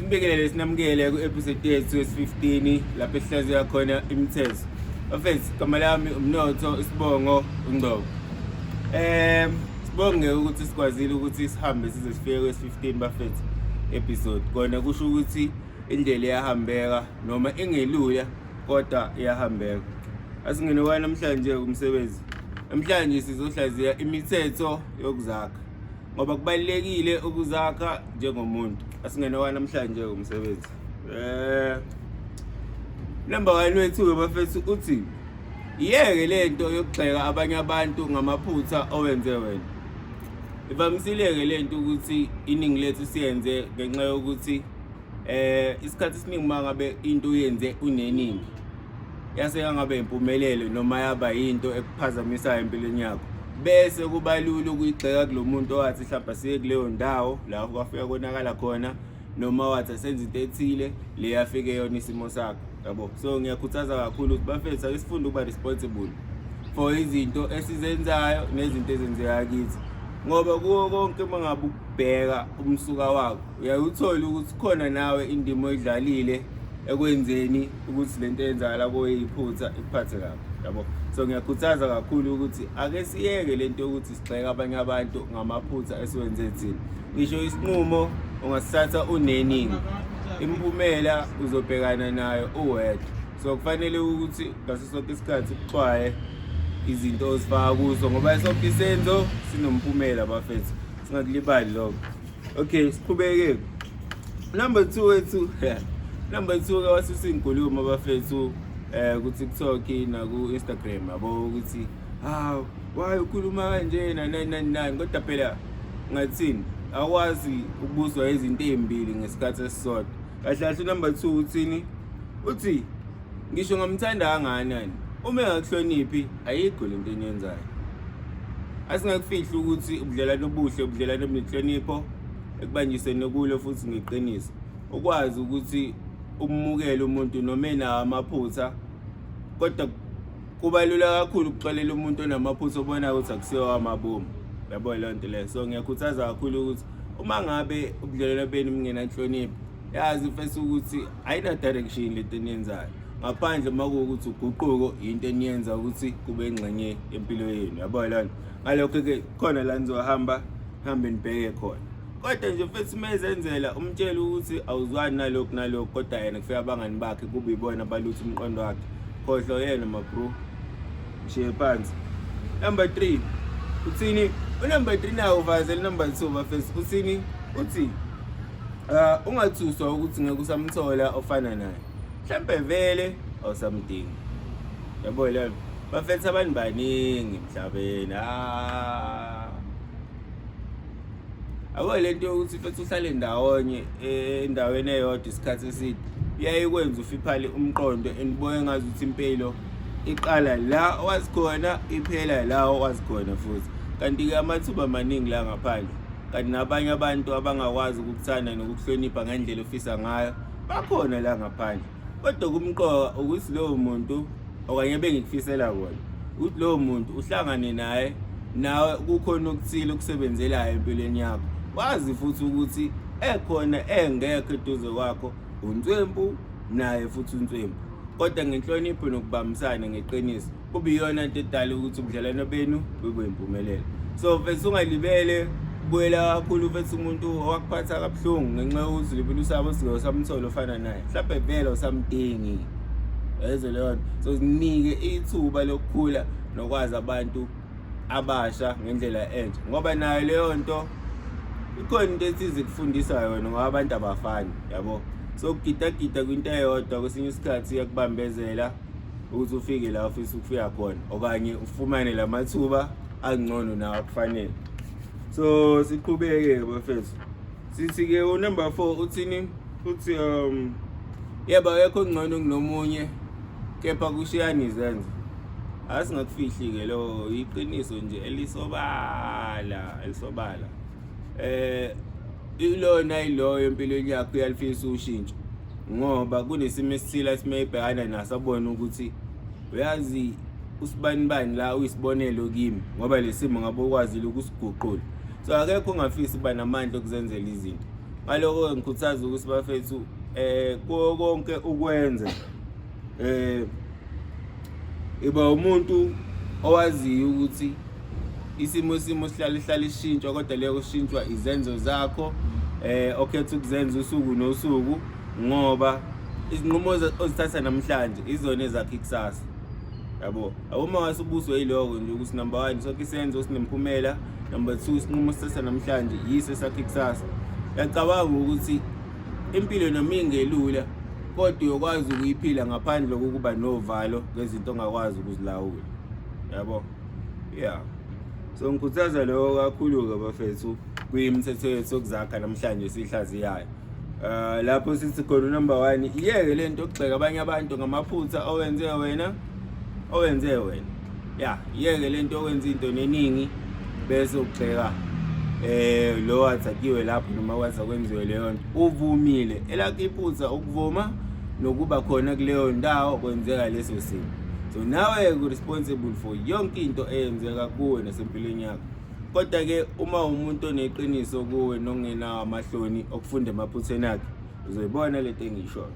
Sinibingelele sinamukele ku-episode yethu yesi-15 lapho esihlaziya khona imithetho. Bafethu, igama lami uMnotho, isibongo uNgcobo. Sibonge ukuthi sikwazile ukuthi sihambe size sifike kwesi-15 bafethu episode. Kona kusho ukuthi indlela iyahambeka noma ingelula kodwa iyahambeka. Asingene kwa namhlanje kumsebenzi. Namhlanje sizohlaziya imithetho yokuzakha. Ngoba kubalulekile ukuzakha njengomuntu. Asingene kwa namhlanje kumsebenzi. Number 1 wethu ke bafethu uthi iyeke lento yokugxeka abanye abantu ngamaphutha owenze wena. Ivamisile-ke lento ukuthi iningi lethu siyenze ngenxa yokuthi isikhathi esiningi uma ngabe into uyenze uneningi yase yangabe impumelelo noma yaba yinto ekuphazamisayo empilweni yakho, bese kuba lula ukuyigxeka kulo muntu owathi mhlawumbe asiye kuleyo ndawo la kwafika konakala khona, noma wathi asenze into ethile le yafike yona isimo sakho, yabo. So ngiyakhuthaza kakhulu ukuthi bafethu ake sifunde ukuba responsible for izinto esizenzayo nezinto ezenzeka kithi, ngoba kuwo konke uma ngabe ukubheka umsuka wakho uyaye uthole ukuthi khona nawe indima oyidlalile ekwenzeni ukuthi lento eyenzakala kuyiphutha ikuphathe kabi, yabo. So ngiyakhuthaza kakhulu ukuthi ake siyeke lento yokuthi sigxeke abanye abantu ngamaphutha esiwenze thina. Ngisho isinqumo ungasithatha uneningi, imiphumela uzobhekana nayo uwedwa. So kufanele ukuthi ngaso sonke isikhathi uxwaye izinto ozifaka kuzo, ngoba sonke isenzo sinomphumela bafethu, singakulibali lokho. Okay, siqhubeke. Number 2 wethu, number 2 ke wasisa inkulumo bafethu ku TikTok na ku Instagram, yabo, ukuthi hawu why ukhuluma kanjena nani nani nani, kodwa phela ngathini akwazi ukubuzwa izinto ezimbili ngesikhathi esisodwa. Kahle kahle number 2 uthini? Uthi ngisho ngamthanda kangakanani uma engakuhloniphi ayikho lento eniyenzayo. Asingakufihli ukuthi ubudlelwane obuhle ubudlelwane obunenhlonipho ekubanjiseni kulo futhi ngeqiniso. Ukwazi ukuthi umukele umuntu noma enawo amaphutha, kodwa kuba lula kakhulu ukuxolela umuntu onamaphutha obona ukuthi akusiwo amabomu, yabo leyo nto leyo. So ngiyakhuthaza kakhulu ukuthi uma ngabe ubudlelwane benu bungenanhlonipho, yazi mfethu ukuthi ayina direction lento eniyenzayo, ngaphandle uma kuwukuthi uguquko into eniyenza ukuthi kube ingxenye yempilo yenu, yabo leyo nto. Ngalokho-ke khona la nizohamba hambe nibheke khona, kodwa nje mfethu uma ezenzela umtshele ukuthi awuzwani nalokhu nalokhu, kodwa yena kufika abangani bakhe kube ibona balutha umqondo wakhe, khohlwa yena mabro, mshiye phansi. Number 3 uthini? Unumber 3 nawo uvazele number 2 bafethu. Uthini? Uthi ungathuswa ukuthi ngeke usamthola ofana naye, mhlampe vele awusamdingi, yabo leyo bafethu. Abantu baningi emhlabeni, yabo lento yokuthi mfethu uhlale ndawonye endaweni eyodwa isikhathi eside iyaye ikwenza ufiphale umqondo and uboye ngazi ukuthi impilo iqala la owazi khona iphela la owazi khona futhi. Kanti-ke amathuba maningi la ngaphandle, kanti nabanye abantu abangakwazi ukukuthanda nokukuhlonipha ngendlela ofisa ngayo bakhona la ngaphandle. Kodwa kumqoka ukuthi lowo muntu, okanye bengikufisela kona ukuthi lowo muntu uhlangane naye, nawe kukhona okuthile okusebenzelayo empilweni yakho, wazi futhi ukuthi ekhona engekho eduze kwakho unswempu naye futhi unswempu, kodwa ngenhlonipho nokubambisana ngeqiniso kube iyona into edala ukuthi ubudlelwano benu bube impumelelo. So mfethu ungalibele buyela kakhulu mfethu umuntu owakuphatha kabuhlungu ngenxa yokuthi ulibele usaba usuke usamthola ofana naye, mhlawumbe vele usamdingi, yezwe leyo nto. So zinike ithuba lokukhula nokwazi abantu abasha ngendlela entsha, ngoba nayo leyo nto ikhona into ethize kufundisa yona, ngoba abantu abafani, yabo. So ukugidagida kwinto eyodwa kwesinye isikhathi iyakubambezela ukuthi ufike la ufisa ukufika khona, okanye ufumane lamathuba angcono nawo akufanele. So siqhubeke bafethu, sithi-ke unumber 4 uthini? Uthi yebo akekho ngcono kunomunye, kepha kushiyana izenzo. Asingakufihli-ke lo iqiniso nje elisobala, elisobala. Ilona iloyo empilweni yakho uyalifisa ushintsho, ngoba kunesimo esithile asimeyibhekana naso abone ukuthi uyazi usibanibani la uyisibonelo kimi, ngoba lesimo ngabe ukwazile ukusiguqula. So akekho ongafisi ukuba namandla okuzenzela izinto. Ngaloko-ke ngikhuthaza ukuthi bafethu kuwo konke ukwenza iba umuntu owaziyo ukuthi isimo simo sihlale hlale ishintsha, kodwa leyo kushintshwa izenzo zakho okhetha ukuzenza usuku nosuku, ngoba izinqumo ozithatha namhlanje izona ezakha ikusasa, yabo. Uma ngase ubuzwe yiloko nje ukuthi number 1 sonke isenzo sinemphumela, number 2 isinqumo sithatha namhlanje yiso esakha ikusasa. Uyacabanga ukuthi impilo noma ingelula, kodwa uyokwazi ukuyiphila ngaphandle kokuba novalo ngezinto ongakwazi ukuzilawula, yabo. Yeah, so ngikhuthaza lokho kakhulu-ke bafethu kwimithetho yethu yokuzakha namhlanje esiyihlaziyayo. Lapho sithi khona number 1, iyeke lento yokugxeka abanye abantu ngamaphutha owenze wena, owenze wena. Ya, iyeke lento yokwenza into neningi bese ugxeka lo wathakiwe lapho noma wathi akwenziwe leyo nto. Uvumile elakho iphutha ukuvuma nokuba khona kuleyo ndawo kwenzeka leso simo. So nawe ku-responsible for yonke into eyenzeka kuwe nasempilweni yakho. Kodwa-ke uma umuntu oneqiniso kuwe nongenawo amahloni okufunda emaphutheni akhe, uzoyibona lento engiyishoyo.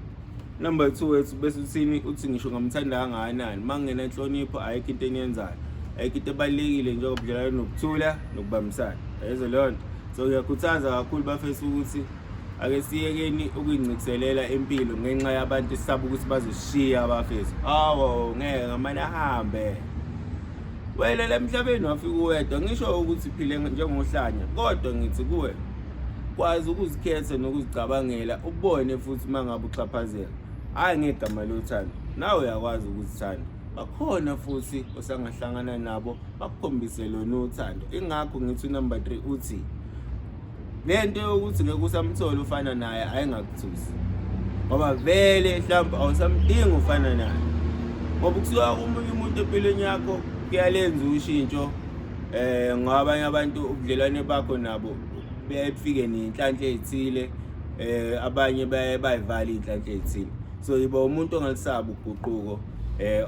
Number 2 wethu bese uthini, uthi ngisho ngamthanda kangakanani, uma ngingenanhlonipho ayikho into eniyenzayo, ayikho into ebalulekile njengobudlelwane nokuthula nokubambisana, yezwa leyo nto. So ngiyakhuthaza kakhulu bafethu ukuthi ake siyekeni ukuyincikiselela impilo ngenxa yabantu esisaba ukuthi bazosishiya abafethu. Awu ngeke ngamane ahambe wena la emhlabeni, wafika uwedwa. Ngisho ukuthi phile njengohlanya, kodwa ngithi kuwe kwazi ukuzikhetha nokuzicabangela, ubone futhi uma ngabe uxhaphazeka, hhayi ngegama lothando, nawe uyakwazi ukuzithanda. Bakhona futhi osangahlangana nabo bakukhombise lona uthando. Ingakho ngithi unumber 3 uthi lento yokuthi ngeke usamthola ufana naye ayingakuthusi, ngoba vele mhlawumbe awusamdingi ufana naye, ngoba kusuka omunye umuntu empilweni yakho kuyalenza ushintsho. Ngoba abanye abantu ubudlelwane bakho nabo buyaye bufike ney'nhlanhla ey'thile, abanye baye bayivala iy'nhlanhla ey'thile. So yiba umuntu ongalisabi uguquko,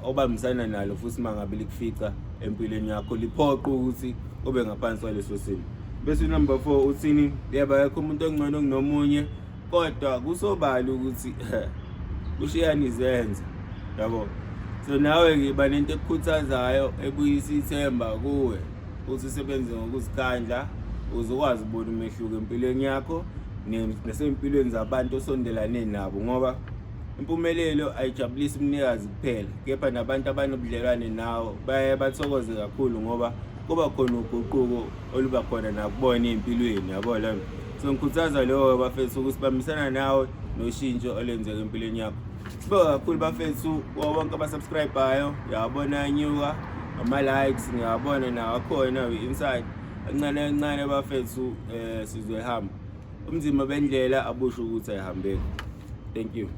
obambisana nalo futhi uma ngabe likufica empilweni yakho liphoqa ukuthi ube ngaphansi kwaleso simo. Bese number 4 uthini, yebo akekho umuntu ongcono kunomunye, kodwa kusobala ukuthi kushiyana izenzo, yabo. So nawe ngiba nento ekukhuthazayo ebuyisa ithemba kuwe ukuthi usebenze ngokuzikhandla ukuze ukwazi ukubona umehluko empilweni yakho nasempilweni zabantu osondelane nabo, ngoba impumelelo ayijabulisi umnikazi kuphela, kepha nabantu abanobudlelwane nawo baye bathokoze kakhulu, ngoba kuba khona uguquko oluba khona nakubona ey'mpilweni, yabo leyo. So ngikhuthaza loyo bafethu ukuthi bambisana nawe noshintsho olwenzeka empilweni yakho. Sibonga kakhulu bafethu kuwo bonke abasubscribe-ayo, ngiyabona anyuka ama-likes, ngiyabona nawo akhona we-inside kancane kancane bafethu, sizoyihamba. Umzimba bendlela abusho ukuthi ayihambeki. Thank you.